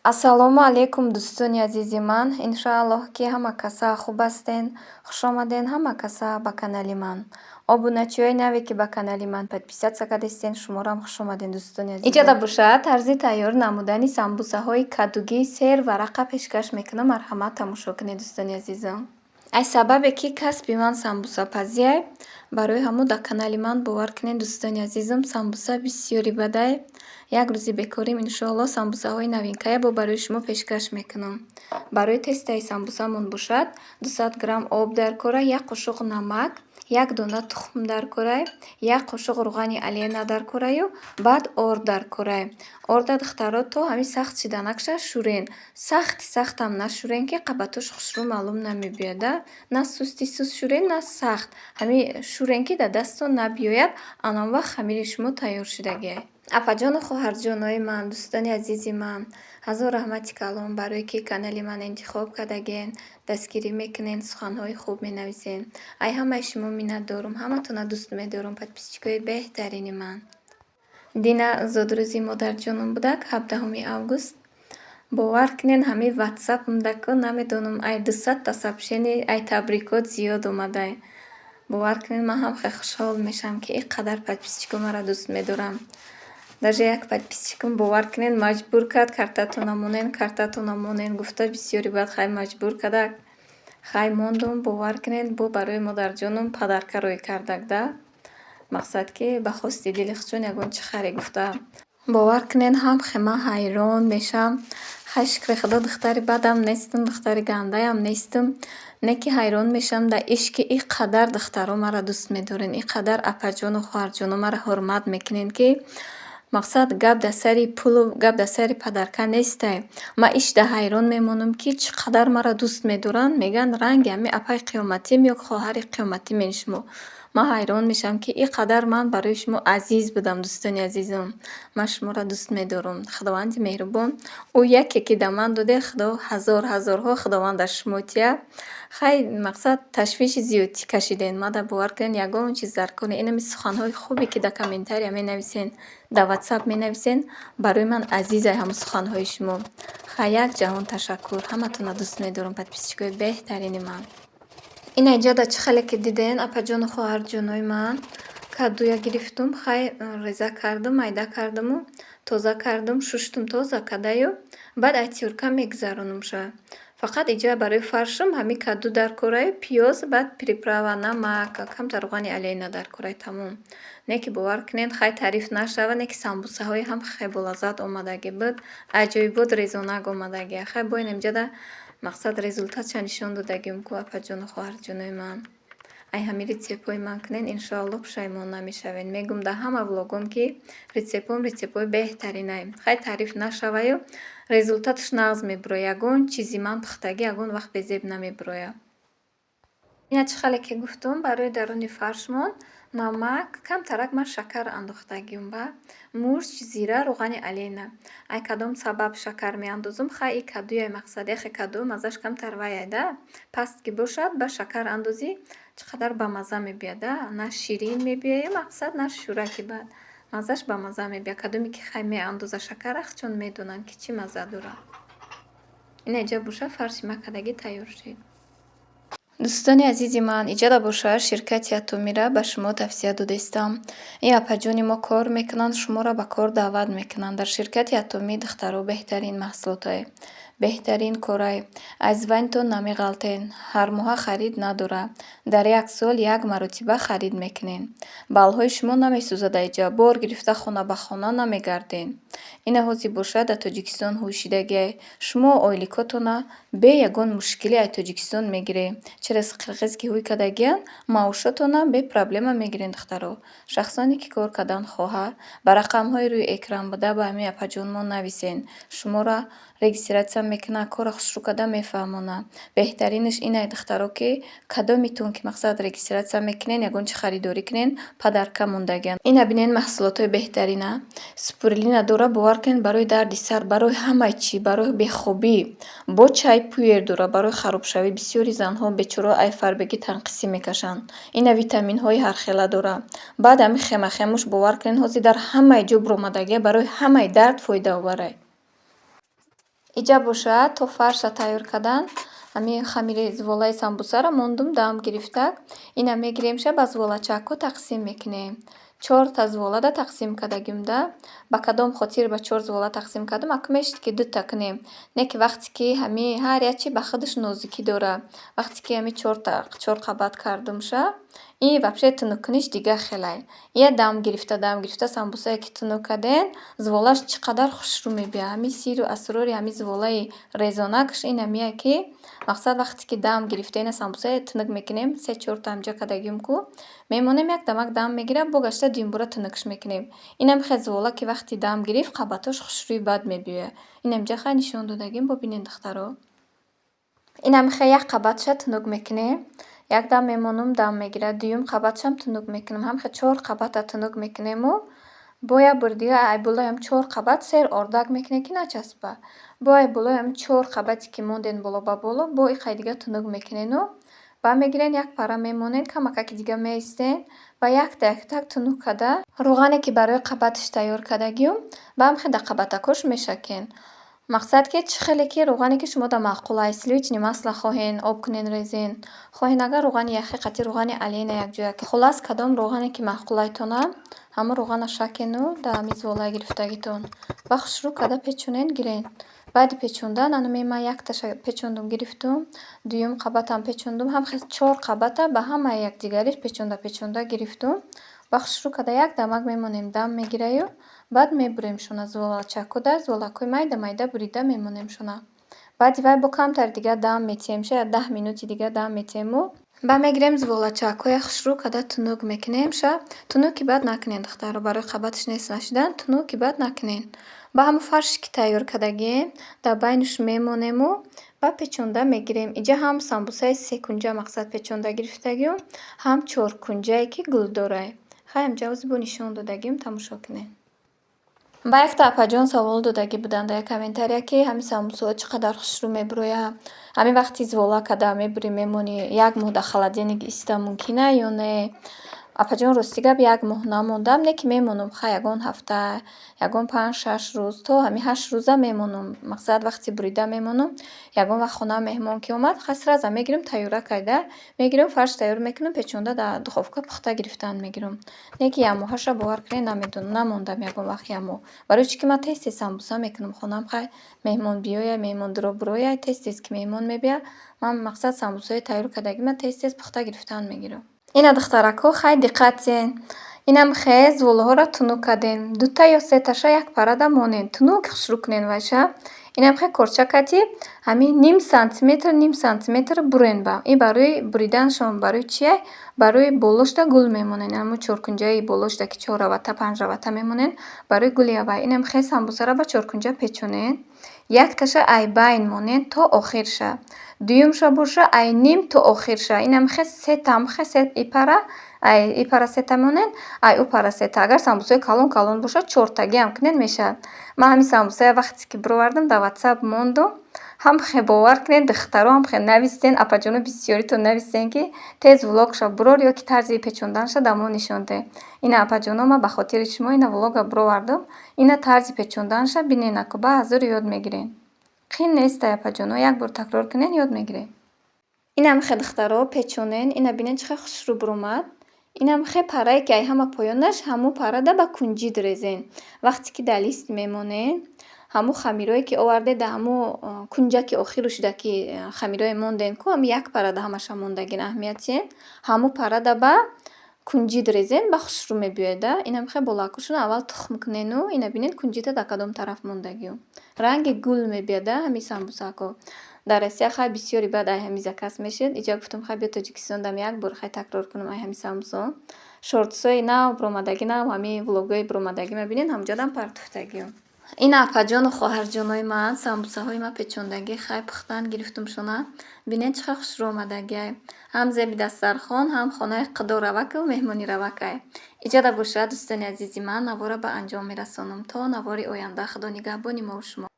Ассалому алайкум, дӯстони азизи ман. Иншоаллоҳ, ки ҳама каса хуб ҳастен. Хушомаден ҳама каса ба канали ман. Обуначиҳои наве, ки ба канали ман подписаться кардастен, шуморам хушомаден, дӯстони азиз. Иҷода бошад, тарзи тайёр намудани самбусаҳои кадугии серварақа пешкаш мекунам. Марҳамат, тамошо кунед, дӯстони азизам. Аз сабабе ки касби ман самбусапазиай, барои ҳамун дар канали ман, бовар кунед, дӯстони азизам, самбуса бисёри бадай. Як рӯзи бекорим, иншоаллоҳ, самбусаҳои новинкая бо барои шумо пешкаш мекунам. Барои тестои самбусамон бошад, 200 грамм об дар кора, як қошуқ намак, як дона тухм дар корай, як қошуқ рӯғани Олена дар кораю, баъд орд дар корай. Орда, духтаро, то ҳамин сахт шиданакша шӯрен. Сахти сахтам нашӯрен, ки қабатош хушрӯ маълум намебиёяд, на сусти суст шӯрен, на сахт. Ҳамин шӯрен, ки дар дасттон набиёяд, анон вақт хамири шумо тайёр шудагиай. Апаҷону хоҳарҷонои ман, дӯстони азизи ман, ҳазор раҳмати калон, барое ки канали ман интихоб кардагиен, дастгирӣ мекунен, суханҳои хуб менависен. Ай ҳамаи шумо миннатдорум, ҳаматонро дӯст медорам, подписчикои беҳтарини ман. Дина зодрӯзи модарҷоном будак, 17 август. Бовар кунед, ҳамин ватсапмдаку, намедонам, ай 200-та сообщение, ай табрикот зиёд омадай. Бовар кунед, ман ҳам хеле хушҳол мешавам, ки ин қадар подписчикҳо маро дӯст медоранд. Даже як подписчикам, бовар кунед, маҷбур кард, картатона монен, картатона монен гуфта, бисёри баъд хай маҷбур кардак. Хай мондум, бовар кунед, бо барои модарҷоном подарка рӯй кардак да. Мақсад, ки ба хости дили худшон ягон чӣ харе гуфта. Бовар кунед, ҳам хе ман ҳайрон мешавам. Хай, шукри Худо, духтари бадам нестам, духтари гандаям нестам. Не ки ҳайрон мешавам дар иш, ки ин қадар духтаро маро дӯст медорен, ин қадар апаҷону хоҳарҷоно маро ҳурмат мекунен, ки мақсад, гап дар сари пулу гап дар сари подарка нестай. Ман ишда ҳайрон мемонам, ки чӣ қадар маро дӯст медоранд. Мегӯянд, ранги ҳамин апаи қиёматим ё хоҳари қиёматимен шумо. Ман ҳайрон мешавам, ки ин қадар ман барои шумо азиз будам, дӯстони азизам. Ман шуморо дӯст медорам. Худованди меҳрубон ӯ яке, ки да ман доде, Худо ҳазор ҳазорҳо Худованд дар шумо тиҳад. Хай, мақсад, ташвиши зиёдтӣ кашидем. Мада, бовар кунед, ягон чиз дар кор не. Инами суханҳои хубе, ки дар комментария менависен, дар ватсап менависен, барои ман азизай ҳамун суханҳои шумо. Хай, як ҷаҳон ташаккур. Ҳаматонро дӯст медорам, подписчикои беҳтарини ман. Ина иҷода, чӣ хеле ки диден, апаҷону хоҳарҷонои ман, кадуя гирифтум, хай, реза кардум, майда кардуму тоза кардум, шуштум, тоза кардаю, баъд ай тёрка мегузаронумша. Фақат иҷа барои фаршум ҳамин каду дар кораю, пиёз, баъд приправа, намак, камтар рӯғани Олена дар корай, тамом. Не ки, бовар кунед, хай, таъриф нашавад, не ки самбусаҳои ҳам хеле болаззат омадагӣ буд, аҷоибот резонак омадагӣ. Хай, бо ин инҷода, мақсад, результатша нишон додагием ку, апаҷону хоҳарҷонои ман. Ай ҳамин рецептҳои ман кунед, иншоаллоҳ, пушаймон намешавед. Мегӯм дар ҳама влогом, ки рецептҳом рецептҳои беҳтаринай. Хай, таъриф нашаваю, результаташ нағз мебурояд. Ягон чизи ман пухтагӣ ягон вақт безеб намебурояд. Ина, чӣ хеле ки гуфтум, барои даруни фаршмон намак, камтарак ман шакар андохтагиум, ба мурч, зира, рӯғани Олена. Ай кадом сабаб шакар меандозум? Хай, и кадуяй, мақсад, яхе каду маззаш камтар ваяй да, паст ки бошад, ба шакар андозӣ, чӣ қадар бамазза мебиёяд да, на ширин мебиёяд, мақсад, на шӯраки бад. Маззаш бамазза мебиёяд. Кадоме ки хай меандоза шакара, чун медонанд, ки чӣ мазза дорад. Ина иҷа боша, фарши макардагӣ тайёр шуд. Дӯстони азизи ман, иҷода бошад, ширкати Атомира ба шумо тавсия додаистам. Ин апаҷони мо кор мекунанд, шуморо ба кор даъват мекунанд. Дар ширкати Атомӣ, духтаро, беҳтарин маҳсулотае, беҳтарин корае. Аз вайнтон намеғалтен, ҳармоҳа харид надорад. Дар як сол як маротиба харид мекунед. Баллҳои шумо намесӯзад, аиҷа бор гирифта хона ба хона намегарден. Ина ҳозир бошад, дар Тоҷикистон ҳушидагиай. Шумо ойликотона бе ягон мушкилӣ аз Тоҷикистон мегиред. Через қирғиз ки ҳуй кардагиянд, маошотона бе проблема мегиред, духтаро. Шахсоне ки кор кардан хоҳад, ба рақамҳои рӯи экран буда ба ҳамин апаҷонмон нависен. Шуморо регистрация мекунад, корро хушрӯ карда мефаҳмонад. Беҳтаринаш инае, духтаро, ки кадомитон ки, мақсад, регистрация мекунед, ягон чи харидорӣ кунед, подарка мондагианд. Ина бинед, маҳсулотҳои беҳтарина. Спирулина дора, бовар кунед, барои дарди сар, барои ҳамаи чӣ, барои бехобӣ. Бо чай пуэр дора барои харобшавӣ. Бисёри занҳо бечора ай фарбегӣ танқисӣ мекашанд. Ина витаминҳои ҳархела дора. Баъд ҳамин хемахемуш, бовар кунед, ҳозир дар ҳамаи ҷо буромадагия, барои ҳамаи дард фоидаоварай. Иҷа бошад, то фарша тайёр кардан, ҳамин хамири зволаи самбусаро мондум дам гирифтак. Ина мегиремша, ба зволачакҳо тақсим мекунем. Чорта зволада тақсим кардагим да. Ба кадом хотир ба чор звола тақсим кардам? Ака, мешуд, ки дута кунем. Не ки вақте ки ҳами ҳар як чи ба худаш нозукӣ дорад. Вақте ки ҳами чорта чор қабат кардумша, ин вообще тунуккуниш дига хелай. Ия дам гирифта, дам гирифта самбусае ки тунук кардем, зволаш чӣ қадар хушрӯ мебиёяд. Ҳамин сирру асрори ҳамин зволаи резонакш ин ҳамие, ки мақсад, вақте ки дам гирифта, ина самбусае тунук мекунем, се чорта ҳамҷа кардагим ку, мемонем, як дамак дам мегирад, бо гашта дуюмбора тунукш мекунем. Инам хел звола, ки вақти дам гирифт, қабатҳош хушрӯи бад мебиёяд. Инамҷа хай нишон додагим, бубинед, духтаро. Инам хел як қабатша тунук мекунем. Як дам мемонум, дам мегирад. Дуюм қабатшам тунук мекунам. Ҳамхел чор қабата тунук мекунему бо як бори дига ай болои ҳам чор қабат сер ордак мекунем, ки начаспад. Бо ай болои ҳам чор қабате, ки мондем боло ба боло, бо иқай дига тунук мекунену баъд мегирен, як пара мемонен, камакаки дига меистен ва якта яктак тунук карда, равғане, ки барои қабаташ тайёр кардагиюм, ба ҳамхел дар қабатакҳош мешакен. Мақсад, ки чӣ хеле ки равғане, ки шумо дар маъқулай, сливочный масло хоҳен, об кунен, резен, хоҳен, агар равғани яхӣ қатъи равғани оленья якҷоя. Хуллас, кадом равғане, ки маъқулайтона, ҳамон равғана шакену дар ҳамин зволаи гирифтагитон ва хушрӯ карда печонен, гирен. Баъди печондан, ана ман якташа печондум, гирифтум, дуюм қабатам печондум, ҳамхел чор қабата ба ҳамаи якдигариш печонда, печонда гирифтум ва хушрӯ карда як дамак мемонем, дам мегираю, баъд мебуремшона зволачакҳода, зволакҳои майда майда бурида мемонемшона. Баъди вай бо камтар дига дам метиҳем, шояд 10 минути дига дам метиҳему баъд мегирем, зволачакҳоя хушрӯ карда тунук мекунем ша. Тунуки баъд накунед, духтаро, барои қабаташ нест нашудан тунуки баъд накунед. Ба ҳамон фарше, ки тайёр кардагием, дар байнаш мемонему ва печонда мегирем. Иҷа ҳам самбусаи секунҷа мақсад печонда гирифтагиюм, ҳам чоркунҷае, ки гулдорай. Хай, ҳамҷа ҳозир бо нишон додагиюм, тамошо кунед. Ба якта апаҷон савол додагӣ буданд дар як комментария, ки ҳамин самбусаҳо чӣ қадар хушрӯ мебурояд. Ҳамин вақти звола карда мебурӣ, мемонӣ, як моҳ дар холодильник иста мумкина ё не? Апаҷон, рости гап, як моҳ намондам, не ки мемонам, хай, ягон ҳафта, ягон 5-6 рӯз, то ҳамин 8 рӯза мемонам. Мақсад, вақти бурида мемонам, ягон вақт хона меҳмон ки омад, хай, сразу мегирам, тайёра карда мегирам, фарш тайёр мекунам, печонда дар духовка пухта гирифтан мегирам. Не ки як моҳаша, бовар кунед, намедонам, намондам ягон вақт як моҳ. Барои чӣ ки ман тез тез самбуса мекунам, хонаам хай меҳмон биёяд, меҳмон дуро бурояд, тез тез ки меҳмон мебиёяд, ман мақсад самбусаҳои тайёр кардагима тез тез пухта гирифтан мегирам. Ина, духтаракҳо, хай, диққат диҳен. Инам хел зволаҳоро тунук кардем. Дута ё сеташа як парада монем. Тунук хушрӯ кунен вайша. Инам хел корча кардӣ, ҳамин ним сантиметр, ним сантиметр бурен ба. Ин барои буриданашон барои чие? Барои болошда гул мемонен. Ҳамун чоркунҷаи болошда, ки чор равата, панҷ равата мемонен, барои гули авай. Инам хел самбусаро ба чоркунҷа печонен. Якташа ай байн монен то охирша. Дуюмша боша, ай ним то охирша. Инам хел сетам хел и пара, ай и пара сета монен, ай ӯ пара сета. Агар самбусаҳои калон калон бошад, чортагиам кунед, мешавад. Ман ҳамин самбусая вақте ки бировардам, дар ватсап мондум. Ҳам хел, бовар кунед, духтаро ҳам хел нависен, апаҷоно, бисёритон нависен, ки тез влогша бурор ё ки тарзи печонданша дар мо нишон деҳ. Ина, апаҷоно, ман ба хотири шумо ина влога бировардам. Ина тарзи печонданша бинен, ако ба ҳазур ёд мегирен. Қин нестай, апаҷоно, як бор такрор кунед, ёд мегиред. Инам хел, духтаро, печонен, ина бинед, чӣ хел хушрӯ буромад. Инам хел парае, ки ай ҳама поёнаш, ҳамун парада ба кунҷид резен. Вақте ки дар лист мемонен, ҳамун хамирое, ки овардед, дар ҳамун кунҷаки охиру шуда, ки хамирое монден ку, ҳамин як парада ҳамаша мондагин, аҳамият чиен? Ҳамун парада ба кунҷид резен, ба хушрӯ мебиёяд да. Инам хел болоакушона аввал тухм кунену, ина бинед, кунҷида дар кадом тараф мондагиу. Ранги гул мебиёяд да ҳамин самбусако. Дар Россия хай бисёри баъд ай ҳамин заказ мешуд. Иҷа гуфтам, хай, биё Тоҷикистондам як бор хай такрор кунам ай ҳамин самбусаҳо. Шортсҳои нав биромадагӣ, нав ҳамин влогҳои биромадагима бинед, ҳамунҷоам партуфтагиам. Ина, апаҷону хоҳарҷонои ман, самбусаҳои ма печондагӣ, хай, пухтан гирифтумшона. Бинед, чӣ хел хушрӯ омадагиай. Ҳам зеби дастархон, ҳам хонаи қудораваку меҳмониравакай. Иҷода бошад, дӯстони азизи ман, навора ба анҷом мерасонам. То навори оянда, Худо нигаҳбони мову шумо.